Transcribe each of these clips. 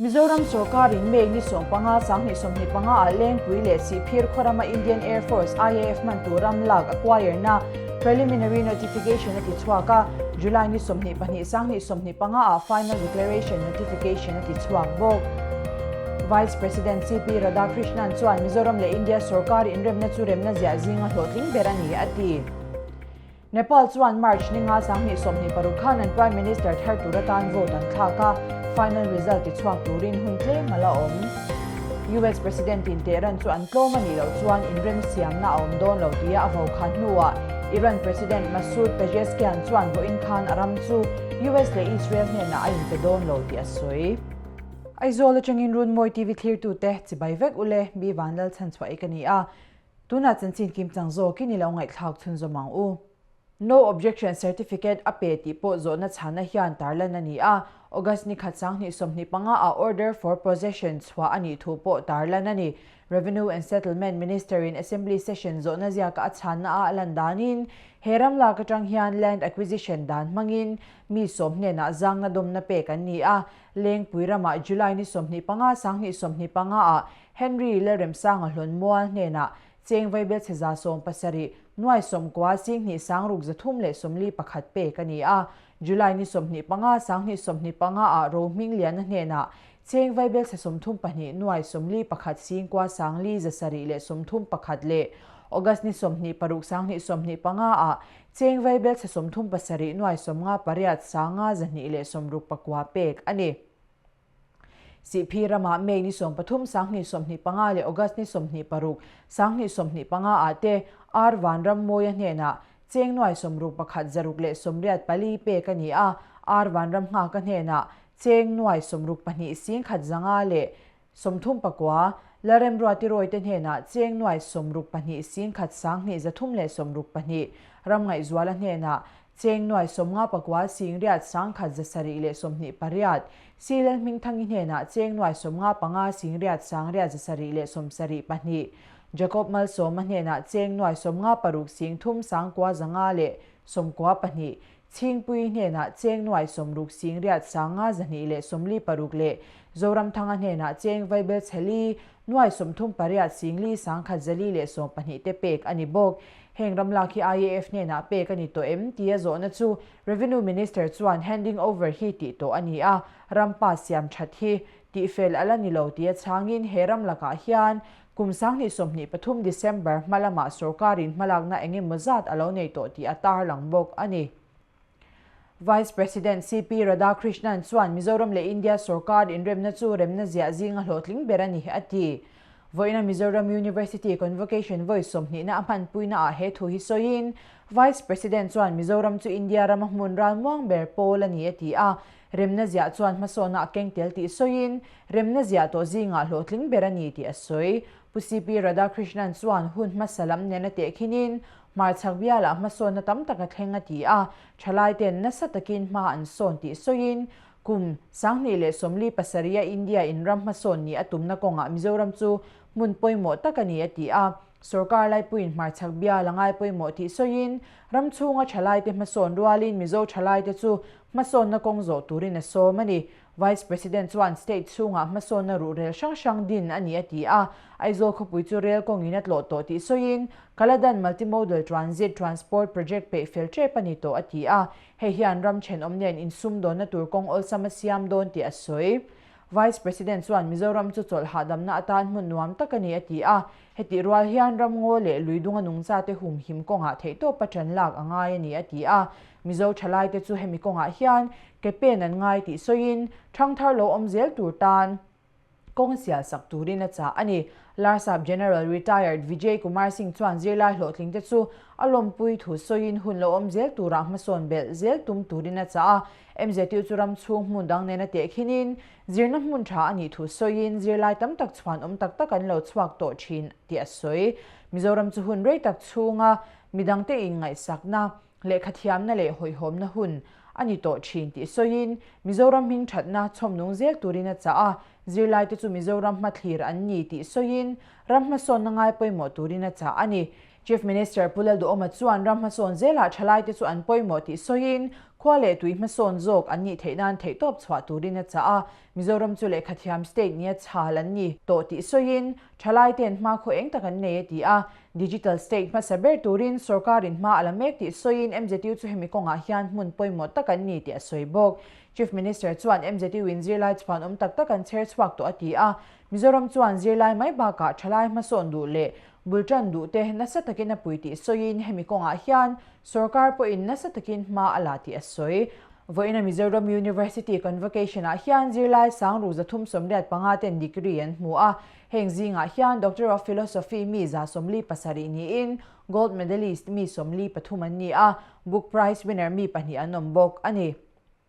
Mizoram sorkarin May ni 15, 2025 ah Lengpui leh Sihphir khawrama Indian Air Force, IAF, hman tur ram lak acquire na preliminary notification a ti chhuak a, July ni 22, 2025 ah final declaration notification a ti chhuak bawk. Vice President CP Radhakrishnan chuan Mizoram leh India sorkar inremna chu remna ziah zinga hlawhtling ber a ni, a ti. Nepal chuan March ni nga 2026 khan an Prime Minister thar tur atan vote an thlak a, final result ti chhuak turin hun tlem a la awm. US President in Tehran chu an tlawm a nih loh chuan inrem siamna a awm dawn lo tia a vokhan hnuah Iran President Masoud Pezeshkian chuan vawiin khan a ram chu US leh Israel hnenah a inpe dawn lo tih a sawi. Aizawl atangin Runmawi TV thlirtute chibai vek ule, Mi Vanlalchhanchhuah i ka ni a. Tunah chanchin kimchang zawkin i lo ngaihthlak chhunzawm ang u. No Objection Certificate a pe tih pawh zawhna chhana hian tarlan a ni a, August ni khat 2025 ah Order for Possession chhuah a nih thu pawh tarlan a ni. Revenue and Settlement Minister in Assembly Session zawhna ziaka a chhanna a lan danin he ram lak atang hian Land Acquisition dan hmangin mi sawm hnenah zangna dawmna pek an ni a, Lengpui ramah July ni 25, 2025 ah Henry Lalremsanga Hlawnmual hnenah cheng vaibelchhe 70, nuai 90, 20 sangruk 341 pek a ni a. July ni 25, 2025 ah Rohmingliana hnenah cheng vaibelchhe 32, nuai 41 singkua sangli 731 leh August ni 26, 2025 ah cheng vaibelchhe 37, nuai 58 sanga 269 pek a ni. Sihphir ramah May ni 13, 2025 leh August ni 26, 2025 ah te Ar Vanrammawia hnenah cheng nuai 61 zaruk leh 84 pek a ni a, Ar Vanramnghaka hnenah cheng nuai 62 singkhat zanga leh 39, Lalremruati Rawite hnenah cheng nuai 62 singkhat sanghnih zathum leh 62, Ramngaihzuala hnenah Cheng nuai 59 singriat sangkhat 7 leh 28, Silel Hmingthangi hnenah cheng nuai 55 singriat sangriat 7 leh 72, Jacob Malsawma hnenah cheng nuai 56 singthum sangkua zanga leh 92, Chhingpui hnenah cheng nuai 60 singriat sanga 2 leh 46 leh Zoramthanga hnenah cheng vaibel chheli nuai 38 singli sangkhat 4 leh 12 te pek a ni bawk. Heng ram lak hi IAF hnenah pek a ni tawh em tia zawhna chu Revenue Minister chuan handing over hi tih tawh a ni a, ram pa siam that hi tihfel a la ni lo tia chhangin he ram lakah hian kum 2023 December hma lamah sorkarin hmalakna eng emaw zat a lo nei tawh tih a tarlang bawk a ni. Vice President CP Radhakrishnan chuan Mizoram leh India sorkar inremna chu remna ziah zinga hlawhtling ber a ni, a ti. Vawiina Mizoram University Convocation vawi sawmhnihna a hmanpuina ah he thu hi sawiin Vice President chuan Mizoram chu India rama hmun ralmuang ber pawl a ni a ti a, remna ziah chuan hmasawnna a keng tel tih sawiin remna ziah tawh zingah hlawhtling ber a ni tih a sawi. Pu CP Radhakrishnan chuan hun hmasa lam nena tehkhinin Hmarchhak bialah hmasawnna tam tak a thleng a ti a, thalaite'n nasa takin hma an sawn tih sawiin, kum 2047 a India in ram hmasawn nih a tumna kawngah Mizoram chu hmun pawimawh tak a ni a ti a. Sorkar laipuiin hmarchhak bial a ngai pawimawh tih sawiin, ram chhunga thalaite hmasawn rualin Mizo thalaite chu hmasawnna kawng zawh turin a sawm a ni. Vice President chuan state chhungah hmasawnna ruhrel hrang hrang din a ni a ti a, Aizawl khawpui chu rel kawngin a tlawh tawh tih sawiin, Kaladan Multimodal Transit Transport Project peih fel tep a ni tawh a ti a, hei hian ram thenawm nen insumdawnna tur kawng awlsam a siam dawn tih a sawi. Vice President chuan Mizoram chu chawlh hahdamna atan hmun nuam tak a ni a ti a, hetih rual hian ramngaw leh luidunga nungchate humhim kawngah theihtawpa ṭan lak a ngai a ni a ti a, Mizo ṭhalaite chu hemi kawngah hian ke pen an ngai tih sawiin ṭhangthar lo awm zel tur tan kawng sial sak turin a chah a ni. Larsap General Retired Vijay Kumar Singh chuan zirlai hlawhtling te chu a lawmpui thu sawiin hun lo awm zel turah hmasawn belh zel tum turin a chah a. MZU chu ram chhung hmun dang nena tehkhinin zirna hmun tha a nih thu sawiin zirlai tam tak chhuan awm tak tak an lo chhuak tawh thin tih a sawi. Mizoram chu hun rei tak chhunga midangte inngaihsakna Lehkhathiamna leh hawihhawmna hun a ni tawh thin tih sawiin Mizoram hming thatna chhawmnung zel turin a chah a. Zirlaite chu Mizoram hmathlir an ni tih sawiin, ram hmasawnna ngai pawimawh turin a chah a ni. Chief Minister Pu Lalduhoma chuan ram hmasawn zelah thalaite chu an pawimawh tih sawiin, khua leh tui hmasawn zawk an nih theih nan theihtawp chhuah turin a chah a. Mizoram chu lehkhathiam state nia chhal an ni tawh tih sawiin, thalaite'n hmakhua eng tak an nei a ti a. Digital state hmasa ber turin sorkarin hma a la mek tih sawiin MZU chu hemi kawngah hian hmun pawimawh tak an ni tih a sawi bawk. Chief Minister chuan MZU-in zirlai chhuan awm tak tak an chher chhuak tawh a ti a. Mizoram chuan zirlai mai bakah thalai hmasawn duh leh Bul tan duh te nasa takin a pui tih sawiin hemi kawngah hian sorkar pawhin nasa takin hma a la tih a sawi. Vawiina Mizoram University Convocation-ah hian zirlai sangru 385 ten degree an hmu a, heng zingah hian Doctor of Philosophy mi 47 niin Gold Medalist mi 43 an ni a, Book Prize winner mi pahnih an awm bawk a ni.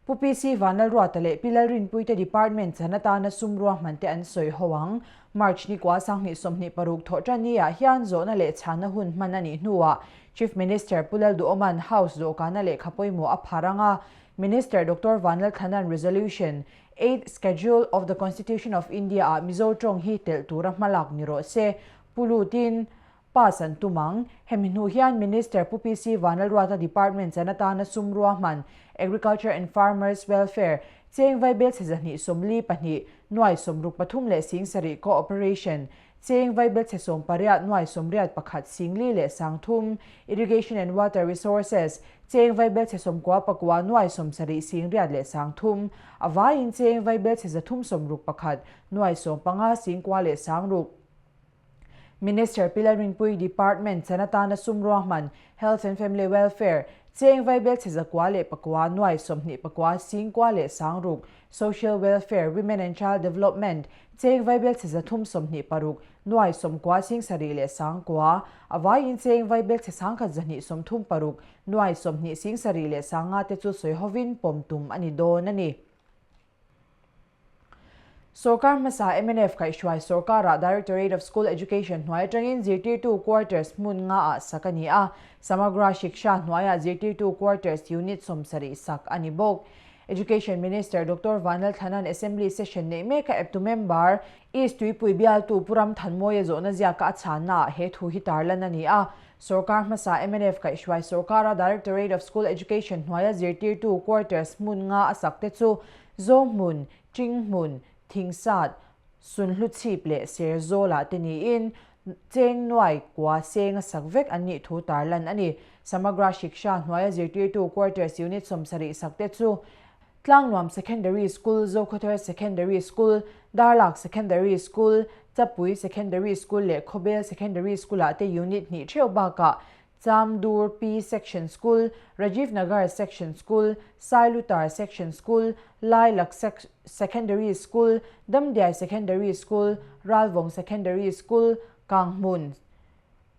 Pu PC Vanlalruata leh Pi Lalrinpuite Department chan atana sum ruahman te an sawi ho ang. March ni kua 2026 thawh tan ni ah hian zawhna leh chhanna hun hman a nih hnuah Chief Minister Pu Lalduhawma'n House dawhkana lehkha pawimawh a phar ang a, Minister Doctor Vanlalthlana'n Resolution, Eighth Schedule of the Constitution of India ah Mizo tawng hi telh tura hmalak ni rawh se, Pu Lutin Pass an tum ang. Hemi hnu hian Minister Pu PC Vanlalruata Department chan atana sum ruahman, Agriculture and Farmers Welfare, Cheng Vaibelchhe 242, nuai 63 leh 7000 Co-operation, Cheng Vaibelchhe 18 nuai 81 singli leh 3000, Irrigation and Water Resources, Cheng Vaibelchhe 99 nuai 70 8 leh 3000, a vaiin Cheng Vaibelchhe 361 nuai 15 singkua leh 6. Minister Pi Lalrinpuii Department chan atana sum ruahman, Health and Family Welfare, Cheng Vaibelchhe 109 nuai 29 singkua leh 6000, Social Welfare, Women and Child Development, Cheng Vaibelchhe 326 nuai 90 7 leh 9,000, a vaiin Cheng Vaibelchhe 1136 nuai 20 7 leh 5 te chu sawi hovin pawm tum a ni dawn a ni. Sorkar hmasa mnf kaihhruai sorkarah Directorate of School Education hnuai atangin zirtirtu quarters hmun nga ah sak a ni a, Samagra Shiksha hnuaiah zirtirtu quarters unit 70 sak a ni bawk. Education Minister Doctor Vanlalthlana'n Assembly session neih meka eptu member East Tuipui bialtu Pu Ramthanmawia zawhna ziaka a chhannaah he thu hi tarlan a ni a. Sorkar hmasa mnf kaihhruai sorkara Directorate of School Education hnuaia zirtirtu quarters hmun nga a sak te chu Zohmun, Chinghmun, Thingsat, Sunhluchhip leh Serzawlah te niin cheng nuai kua seng a sak vek an nih thu tarlan a ni. Samagra Shiksha hnuaia zirtirtu quarters unit 70 sak te chu Tlangnuam Secondary School, Zokhawthar Secondary School, Darlak Secondary School, Chapui Secondary School leh Khawbel Secondary School-ah te unit hnih theuh bakah Chamdur P Section School, Rajiv Nagar Section School, Sailutar Section School, Lailak Secondary School, Damdiai Secondary School, Ralvawng Secondary School, Kanghmun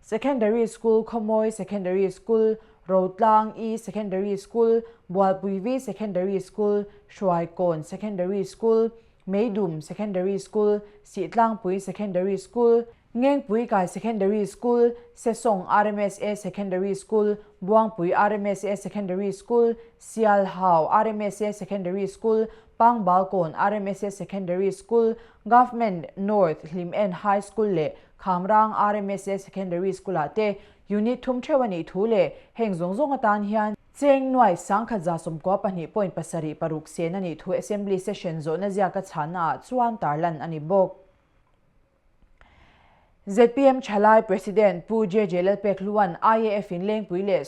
Secondary School, Khawmawi Secondary School, Rotlang E Secondary School, Bualpui V Secondary School, Hruaikawn Secondary School, Meidum Secondary School, Sihtlangpui Secondary School, Ngengpui Kai Secondary School, Sesawng RMSA Secondary School, Buangpui RMSA Secondary School, Sialhau RMSA Secondary School, Pangbalkawn RMSA Secondary School, Government North Hlimen High School leh Khamrang RMSA Secondary School-ah te unit thum theuh a nih thu leh heng zawng zawng atan hian cheng nuai 1192 point pasarih paruk sen a nih thu Assembly session zawhna ziaka chhannaah chuan tarlan a ni bawk. Zpm Thalai President Pu JJ Lalpekhlua'n IAF in Lengpui leh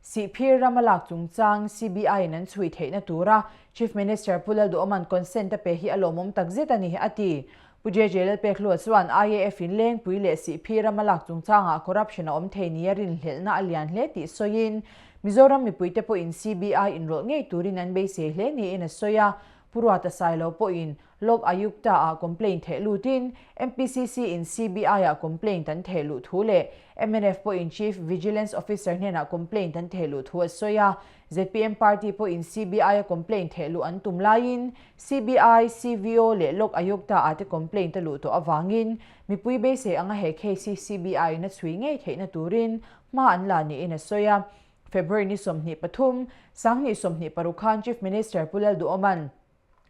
Sihphir ram a lak chungchang CBI in an chhui theihna tura Chief Minister Pu Lalduhawma'n consent a pe hi a lawmawm takzet a ni, a ti. Pu JJ Lalpekhlua chuan IAF in Lengpui leh Sihphir ram a lak chungchangah corruption a awm thei nia rinhlelhna a lian hle tih sawiin Mizoram mipuite pawhin CBI inrawlh ngei turin an beisei hle niin a sawi a. Pu Ruata Sailo pawhin Lok Ayukta-ah complaint theh lutin MPCC-in CBI-ah complaint an theh luh thu leh mnf pawhin Chief Vigilance Officer hnenah complaint an theh luh thu a sawi a. Zpm party pawhin CBI-a complaint theh luh an tum laiin CBI, CVO leh Lok Ayukta-ah te complaint a luh tawh avangin mipui beisei anga he case hi CBI-in a chhui ngei theihna turin hma an la niin a sawi a. February ni 23, 2026 khan Chief Minister Pu Lalduhawma'n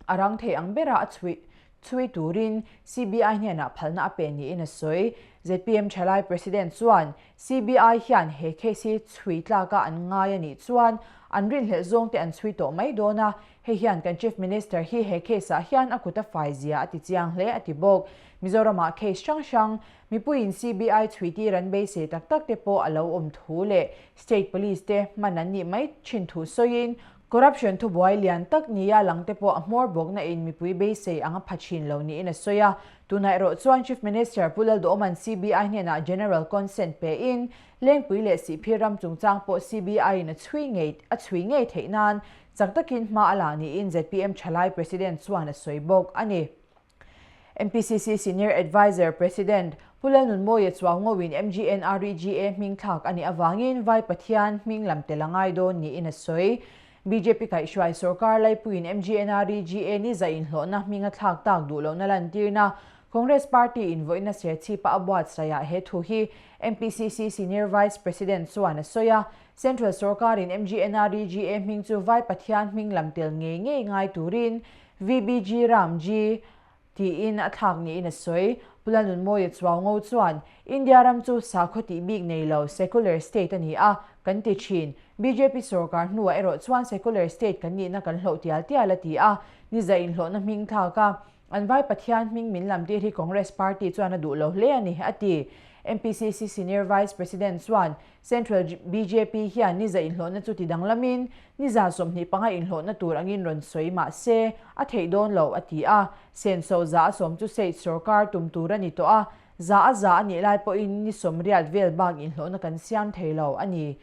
a rang thei ang bera a chhui. chhui turin CBI hnenah phalna a pe niin a sawi. Zpm thalai President chuan CBI hian he case hi chhui tlaka an ngai a nih chuan an rinhlelh zawngte an chhui tawh mai dawn a, hei hian kan Chief Minister hi he case ah hian a kut a fai zia a ti chiang hle a ti bawk. Mizoramah case hrang hrang mipuiin CBI chhui tir an beisei tak tak te pawh a lo awm thu leh State Police te hman an nih mai thin thu sawiin Corruption thubuai lian tak nia lang te pawh a hmawr bawkna in mipui beisei ang a pha thin lo niin a sawi a. Tunah erawh chuan Chief Minister Pu Lalduhawma'n CBI hnenah General Consent pe in Lengpui leh Sihphir ram chungchang pawh CBI in a chhui ngei a chhui ngei theih nan chak takin hma a la niin zpm thalai President chuan a sawi bawk a ni. MPCC Senior Adviser President Pu Lalnunmawia Chuaungoin MGNREGA hming thlak a nih avangin Vai Pathian hming lam tel a ngai dawn niin a sawi. Bjp kaihhruai sorkar laipuiin MGNREGA ni zah inhlawhna hming a thlak tak duh lohna lantirna Congress Party in vawiina Serchhipa a buatsaihah he thu hi MPCC Senior Vice President chuan a sawi a. Central sorkarin MGNREGA hming chu Vai Pathian hming lam tel ngei ngei ngai turin VBG Ramji tiin a thlak niin a sawi. Pu Lalnunmawia Chuaungo chuan, India ram chu sakhaw tih bik nei lo secular state a ni a, kan ti thin. Bjp sorkar hnuah erawh chuan secular state kan nihna kan hloh tial tial a ti a, ni zah inhlawhna hming thlak a, an vai Pathian hming min lam tir hi Congress party chuan a duh lo hle a ni, a ti. MPCC Senior Vice President chuan, Central bjp hian ni za inhlawhna chu ti danglamin ni 25 inhlawhna tur angin rawn sawi mah se a theih dawn lo a ti a. Senso 100 chu state sorkar tum tur a ni tawh a, 100% a nih lai pawhin ni 80 vel bak inhlawhna kan siam thei lo a ni.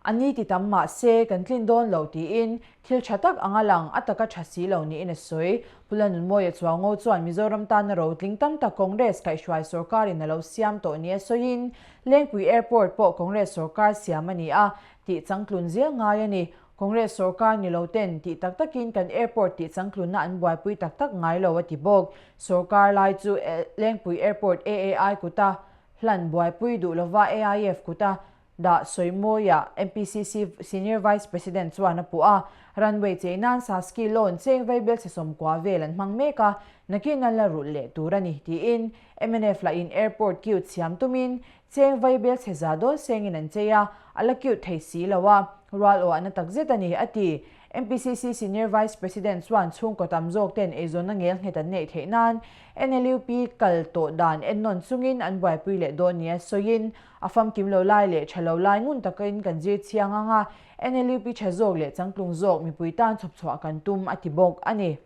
A ni ti tam mah se kan tlin dawn lo tiin thil tha tak anga lang a taka tha si lo niin a sawi. Pu Lalnunmawia Chuaungo chuan Mizoram tana rotling tam tak Congress kaihhruai sorkarin a lo siam tawh nia sawiin Lengpui Airport pawh Congress sorkar siam a ni a, tih changtlun zel ngai a ni. Congress sorkar ni lo ten tih tak takin kan airport tih changtlunna an buaipui tak tak ngai lo a ti bawk. Sorkar lai chu Lengpui Airport AAI kuta hlan buaipui duh lova AIF kuta dah sawimawiah MPCC Senior Vice President chuan a puh a. Runway chei nan Saski loan cheng vaibelchhe 90 vel an hmang mek a, nakin a la rulh leh tur a ni, tiin Mnf lahin airport cute siam tumin cheng vaibelchhe za dawn sengin an chei a, a la cute thei si lo a, rual awh a na takzet a ni, a ti. MPCC Senior Vice President chuan chhungkaw tam zawk ten eizawnna ngel nghet an neih theih nan NLUP kal tawh dan ennawn chungin an buaipui leh dawn nia sawiin a famkim lo lai leh tha lo lai ngun takin kan zir chiang ang a, NLUP tha zawk leh changtlung zawk mipui tan chhawpchhuah kan tum a ti bawk a ni.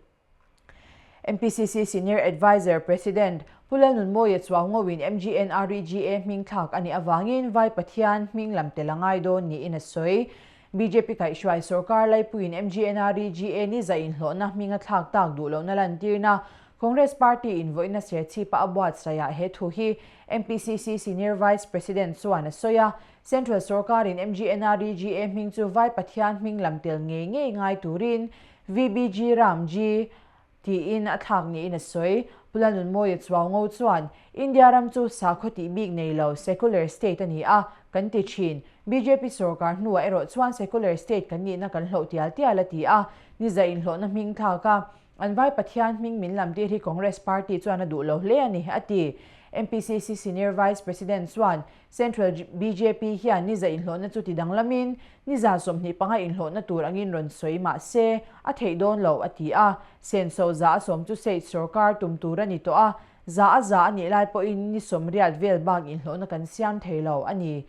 MPCC Senior Adviser President Pu Lalnunmawia Chuaungoin MGNREGA hming thlak a nih avangin Vai Pathian hming lam tel a ngai dawn niin a sawi. Bjp kaihhruai sorkar laipuiin MGNREGA ni zah inhlawhna hming a thlak tak duh lohna lantirna Congress Party in vawiina Serchhipa a buatsaihah he thu hi MPCC Senior Vice President chuan a sawi a. Central sorkarin MGNREGA hming chu Vai Pathian hming lam tel ngei ngei ngai turin VBG Ramji tiin a thlak niin a sawi. Pu Lalnunmawia Chuaungo chuan, India ram chu sakhaw tih bik nei lo secular state a ni a, kan ti thin. Bjp sorkar hnuah erawh chuan secular state kan nihna kan hloh tial tial a ti a, ni zah inhlawhna hming thlak a, An vai Pathian hming min lam tir hi Congress Party chuan a duh lo hle a ni, a ti. MPCC Senior Vice President chuan Central bjp hian ni za inhlawhna chu ti danglamin ni 25 inhlawhna tur angin rawn sawi mah se a theih dawn lo, a ti a. Senso 100 chu state sorkar tum tur a ni tawh a, 100% a nih lai pawhin ni 80 vel bak inhlawhna kan siam thei lo a ni.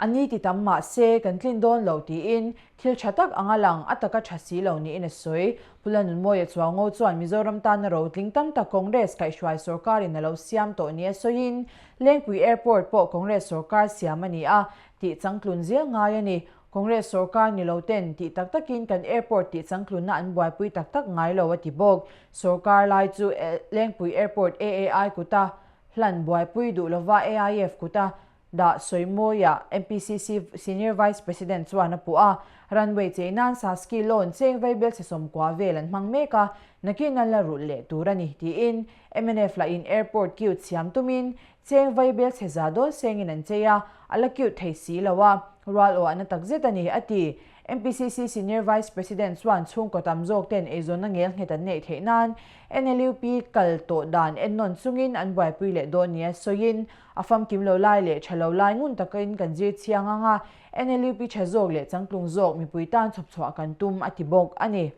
A ni ti tam mah se kan tlin dawn lo tiin thil tha tak anga lang a taka tha si lo niin a sawi. Pu Lalnunmawia Chuaungo chuan Mizoram tana rotling tam tak Congress kaihhruai sorkarin a lo siam tawh nia sawiin Lengpui Airport pawh Congress sorkar siam a ni a, tih changtlun zel ngai a ni. Congress sorkar ni lo ten tih tak takin kan airport tih changtlunna an buaipui tak tak ngai lo a ti bawk. Sorkar lai chu Lengpui Airport AAI kuta hlan buaipui duh lova AIF kuta Dah sawimawiah MPCC Senior Vice President chuan a puh a, runway chei nan Saski loan cheng vaibelchhe 90 vel an hmang mek a, nakin a la rulh leh tur a ni, tiin mnf lahin airport cute siam tumin cheng vaibelchhe za dawn sengin an chei a, a la cute thei si lo a, rual awh a na takzet a ni, a ti. MPCC Senior Vice President chuan chhungkaw tam zawk ten eizawnna ngel nghet an neih theih nan NLUP kal tawh dan ennawn chungin an buaipui leh dawn nia sawiin a famkim lo lai leh tha lo lai ngun takin kan zir chiang ang a, NLUP tha zawk leh changtlung zawk mipui tan chhawpchhuah kan tum a ti bawk a ni.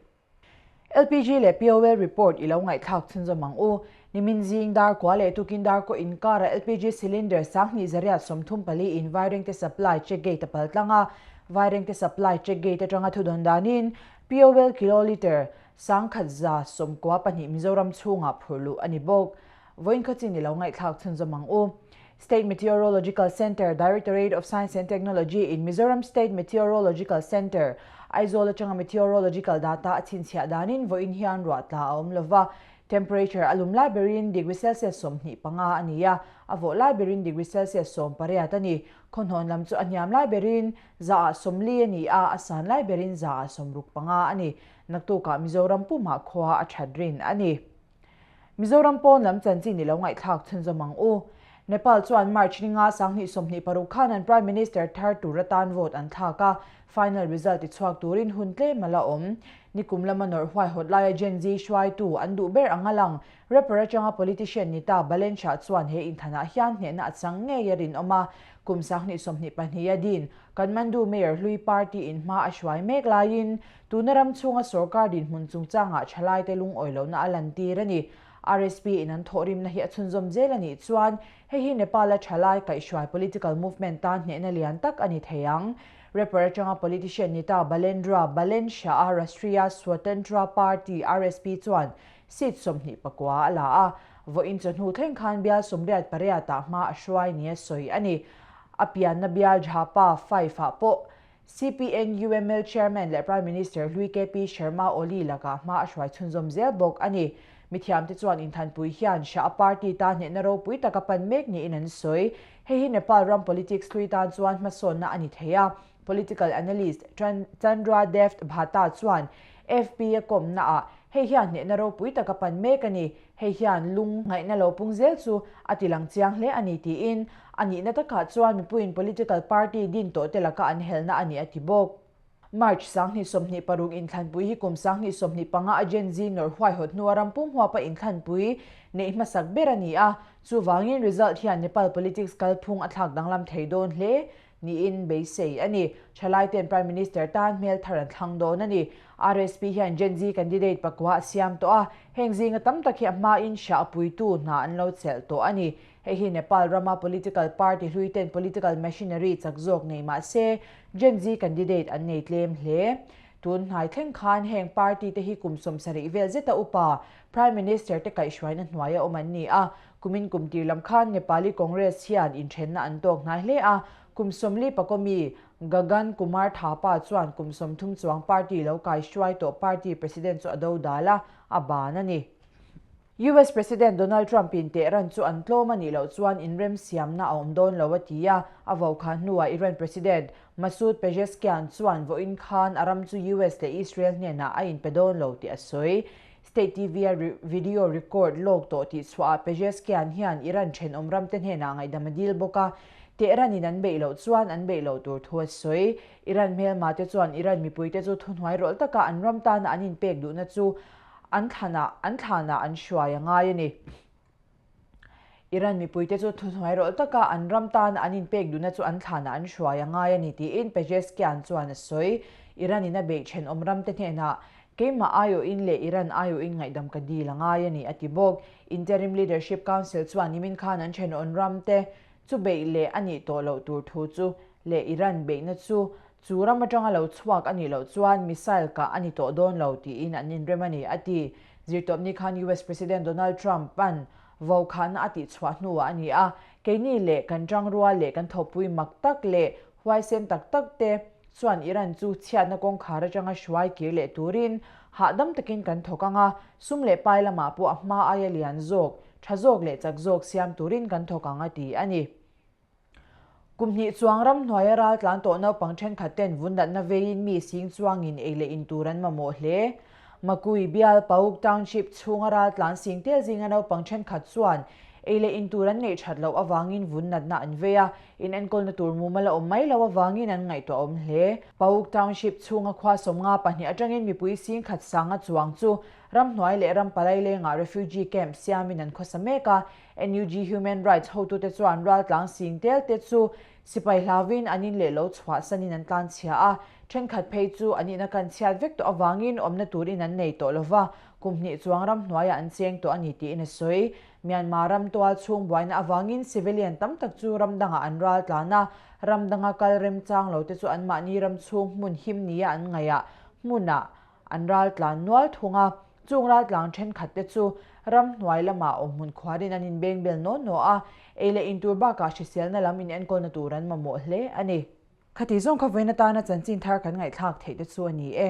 LPG leh POL report i lo ngaihthlak chhunzawm ang u. Nimin zing dar kua leh tukin dar kaw inkara LPG cylinder 2234 in Vairengte supply check gate a pal tlang a, Vairengte supply check gate atanga thudawn danin POL kilolitre 1192 Mizoram chhungah phurh luh a ni bawk. Vawiin khaw chin i lo ngaihthlak chhunzawm ang u. State Meteorological Centre, Directorate of Science and Technology in Mizoram State Meteorological Centre, Aizawl atanga meteorological data a chhinchhiah danin vawiin hian ruah tla a awm lova, temperature a lum lai berin degree Celsius 25 a ni a, a vawh lai berin degree Celsius 18 a ni. Khawhnawn lam chu a hniam lai berin 40 a ni a, a san lai berin 65 a ni. Naktukah Mizoram pumah khua a that rin a ni. Mizoram pawn lam chanchin i lo ngaihthlak chhunzawm ang u. Nepal chuan March ninga 2026 khan an Prime Minister thar tur atan vote an thlak a, final result i chhuak turin hun tlem a la awm. Nikum lama nawrh huaihawt laia Gen Z hruaitu an duh ber ang a lang. Rapper atanga politician ni ta Balen Shah chuan he inthanah hian hnehna a chang ngei a rinawm a, kum 2022 a din Kathmandu Mayor hlui party in hma a hruai mek laiin Tuna ram chhunga sorkar dinhmun chungchangah thalaite lungawi lohna a lantir a ni. RSP in an thawhrimna hi a chhunzawm zel a nih chuan hei hi Nepal-a thalai kaihhruai political movement tan hnehna lian tak a ni thei ang. Rapper atanga politician ni ta Balendra Balen Shah-a Rashtriya Swatantra Party, RSP, chuan seat 29 a la a, vawiin chawhnu thleng khan bial 88-ah hma a hruai nia sawi a ni. A pianna bial Jhapa 5-ah pawh CPN-UML Chairman leh Prime Minister hlui KP Sharma Oli lakah hma a hruai chhunzawm zel bawk a ni. Mithiamte chuan inthanpui hian Shah party tan hnehna ropui taka pan mek niin an sawi. Hei hi Nepal ram politics hlui tan chuan hmasawnna a ni thei a. Political analyst Chandra Dev Bhatta chuan FP a kawmnaah hei hian hnehna ropui taka pan mek a ni. Hei hian lung ngaihna lo pung zel chu a ti lang chiang hle a ni tiin a nihna takah chuan mipuiin political party din tawh te laka an helna a ni a ti bawk. March 2026 inthlanpui hi kum 2025 a Gen Z nawrh huaihawt hnua ram pum huapa inthlanpui neih hmasak ber a ni a, chuvangin result hian Nepal politics kalphung a thlak danglam thei dawn hle niin beisei a ni. Thalaite'n Prime Minister tan hmel thar an thlang dawn a ni. RSP hian Gen Z candidate pakua a siam tawh a, heng zinga tam tak hi a hmain hriah puitu hna an lo chelh tawh a ni. Hei hi Nepal rama political party hluite'n political machinery chak zawk nei mah se, Gen Z candidate an nei tlem hle. Tun hnai thleng khan heng party te hi kum 70 vel zeta upa Prime Minister te kaihhruaina hnuaia awm an ni a, Kumin kum tir lam khan Nepali Congress hian inthenna an tawk hnai hle a, kum 40 pakaw mi Gagan Kumar Thapa chuan kum 30 chuang party lo kaihruai tawh party president chu a do dal a, a ban a ni. US President Donald Trump-in Tehran chu an tlawm a nih loh chuan inremsiamna a awm dawn lo a ti a, a vokhan hnuah Iran President Masoud Pezeshkian chuan vawiin khan a ram chu US leh Israel hnenah a inpe dawn lo tih a sawi. State TV-a video record lawk tawh tih chhuahah Pezeshkian hian Iran thenawm ramte hnenah ngaihdam a dil bawk a, Tehran-in an beih loh chuan an beih loh tur thu a sawi. Iran hmelmate chuan Iran mipuite chu thuhnuai rawlh taka an ram tana an inpek duhna chu an thlanah an thlanah an hruai a ngai a ni. Iran mipuite chu thuhnuai rawlh taka an ram tana an inpek duhna chu an thlanah an hruai a ngai a ni tiin Pezeshkian chuan a sawi. Iran-in a beih thenawm ramte hnenah keimah aiawhin leh Iran aiawhin ngaihdam ka dil a ngai a ni a ti bawk. Interim Leadership Council chuan nimin khan an thenawm ramte chu beih leh a nih tawh loh tur thu chu leh Iran beihna chu chu ram atanga lo chhuak a nih loh chuan missile kah a ni tawh dawn lo tiin an inrem a ni a ti. Zirtawpni khan US President Donald Trump-a'n vokhahna a tihchhuah hnuah a ni a, keini leh kan tangrual leh kan thawpui mak tak leh huaisen tak tak te chuan Iran chu chhiatna kawngkhar atanga hruai kir leh turin hahdam takin kan thawk ang a, sum leh pai lamah pawh a hma aia lian zawk, tha zawk leh chak zawk siam turin kan thawk ang a ti a ni. Kum hnih chuang ram hnuaia ral tlan tawh naupang thenkhat ten vun natna veiin mi sing chuangin ei leh in tur an mamawh hle. Makui bial Pauk Township chhunga ral tlan sing tel zinga naupang thenkhat chuan. Ei leh in tur an neih that loh avangin vun natna an vei a, in enkawlna tur mumal a awm mai loh avangin an ngaihtuahawm hle. Pauk Township chhunga khua 52 atangin mipui singkhat sanga chuang chu ramhnuai leh ram palai lengah refugee camp siamin an khawsa mek a. NUG Human Rights hotute chuan raltlang sing tel te chu sipai hlauvin an in leh lo chhuahsanin an tlanchhia a, thenkhat phei chu an ina kan chhiat vek tawh avangin awmna turin an nei tawh lova, kum hnih chuang ramhnuaiah an cheng tawh a ni tiin a sawi. Myanmar ram tual chhung buaina avangin civilian tam tak chu ram dangah an ral tlan a, ram danga kal remchang lo te chu anmahni ram chhung hmun him nia an ngaihah hmunah an ral tlan nual thung a. Chung ral tlang thenkhat te chu ramhnuai lamah awmhmun khuarin an inbeng bel naw naw a, ei leh intur bakah hriselna lam inenkawlna tur an mamawh hle a ni. Khati zawng kha vawiin atana chanchin thar kan ngaihthlak theih te chu a ni e.